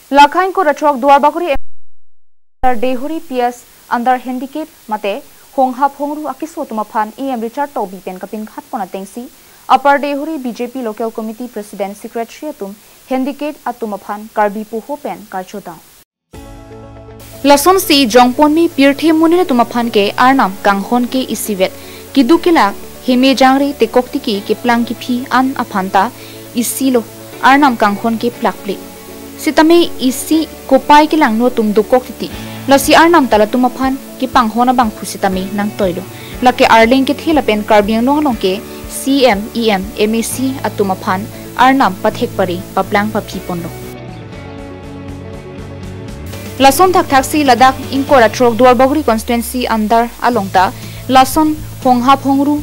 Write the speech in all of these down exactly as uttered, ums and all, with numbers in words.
Lakha ingkoi ra throk Duarbagori Dehori P S under handicap mate honghap hongru akeso atum aphan E M Richard Tokbi pen kapinkhat pon atengsi Upper Dehori B J P Local Committee President Secretary atum handicap atum aphan Karbi poho pen karchodam. Lasonsi jongponmi pirthe monit atum aphan ke Arnam kanghon ke isivet, keduk kelak, heme jangre, tekok tiki, keplang kephi an aphan ta isilo Arnam kanghon ke plakple. Sitame isi kopai kelangno atum dokok titi. Lasi Arnam ta latum aphan kepanghon abangphu sitame nangtoilo. Lake arleng kethe lapen Karbi Anglong along ke C M, E M, M A C atum aphan Arnam pathek pare paplang paphi ponlo. Lason thakthaksi ladak ingkoi ra throk Duarbagori constituency under along ta lason honghap hongru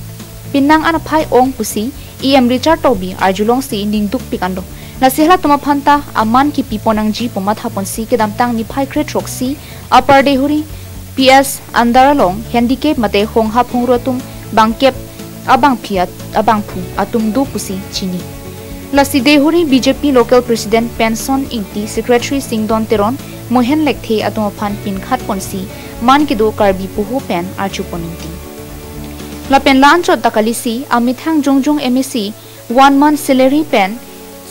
pinnang an aphai ong pusi E M Richard Tokbi arjulongsi ningduk pikanlo. Lasi halatum aphan ta aman kipi pon nangji pu matha ponsi kedamtang niphai kre throksi Upper Dehori P S under along handicap mate honghap hongru atum bangkep abangphi at-, abangphu atum do pusi chini. Lasi Dehori B J P Local President Penson Ingti, Secretary Singdon Teron, Mohen Lekthe atum aphan pinkhat ponsi man kedo Karbi poho pen arju pon ningting. Lapen la-anchot ta kalisi amethang jongjong M A C one month salary pen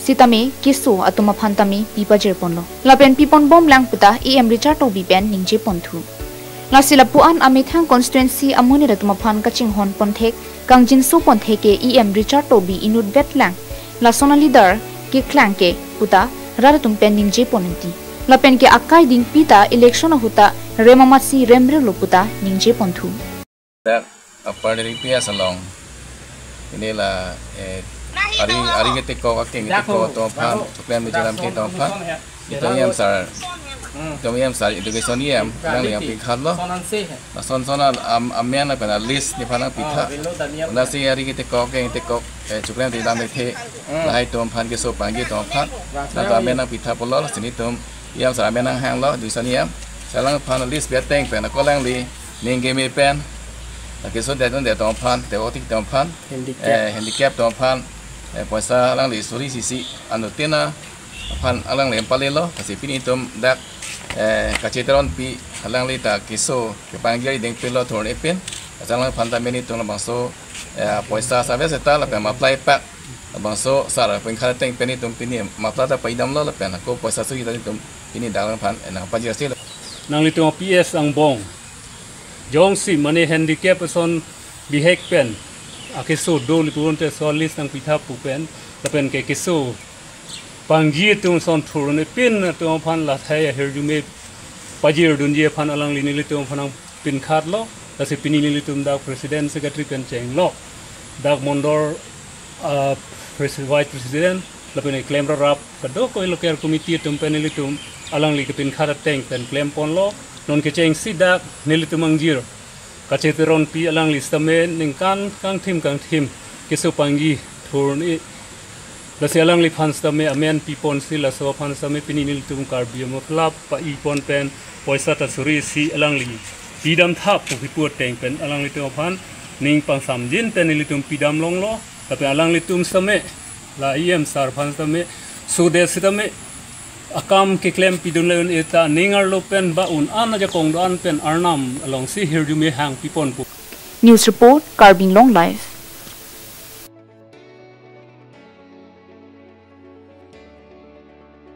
sitame keso atum aphan tame pi pajir ponlo. Lapen pi pon bomlang puta E M Richard Tokbi pen ningje ponthu. Lasi lapu-an amethang constituency amonit atum aphan kachinghon ponthek, kangjinso ponthek ke E M Richard Tokbi inutvet lang. Lason a-leader keklang ke puta rat atum pen ningje pon ningti. Lapen ke akai dingpi ta election ahut ta rem amatsi remrelo puta ningje ponthu. Dak Upper Dehori P S along. Pini la, eh, ari, ari ketekok, akeng ketekok atum aphan, choklem mejelam ke atum aphan. Itum E M sir, itum E M sir, education E M, nangli nangpinkhatlo. Lason son a, am, amen lapen a-list nephan nangpitha. Lasi ari ketekok, akeng ketekok, eh, choklem mejelam kethe. Lahai atum aphan, keso pangji atum aphan. Latum amen nangpitha pulo, lasi netum E M sir amen nanghanglo, education E M. Alangphan a-list pi ateng pen ako alangli ning keme pen, la keso det un det atum aphan, tekok tiki atum aphan, handicap, eh, handicap atum aphan, eh, poisa alangli suri isi isi anuttin aphan alangli palelo, lasi pini itum dak, eh, kacheteronpi alangli ta keso kepangji ari dengpelo thur-un-e pen, alangphan ta meni itum labangso, eh, poisa service ta lapen apply pak, labangso sir pinkhat ateng pen itum pini mapla ta paidamlo lapen ako poisa suri ta itum pini dak alangphan, eh, nangpajirsi lo. Nanglitum P S angbong jongsi mane handicap ason bihek pen akeso do, nelitum te so list nangpitha pu pen, lapen ke keso pangji atum ason thur-un-e pen atum aphan lahai ahirjume pajirdunji aphan alangli nelitum aphan nangpinkhatlo. Lasi pini nelitum dak president secretary pen chenglo, dak mondol, ah, presi-, vice president lapen klem rarap kadokave local committee atum pen nelitum alangli kepinkhat ateng pen klem ponlo. Non kechengsi dak nelitum angjir kacheteronpi alangli sitame ningkan kangthim kangthim keso pangji thur-un-e. Lasi alangliphan sitame amen pi ponsi laso aphan sitame pini nelitum Karbi Amei Club pa-i pon pen poisa ta suri isi alangli pidamtha pu kipu ateng pen alanglitum aphan ning pangsamjin pen nelitum pidam longlo. Lapen alanglitum sitame la E M sir aphan sitame sude sitame akam keklem pidun le un-e ta ning arlo pen ba un-an ajakong do-an pen Arnam alongsi hirjume hangpi ponpo. News report, Karbi Anglong Live.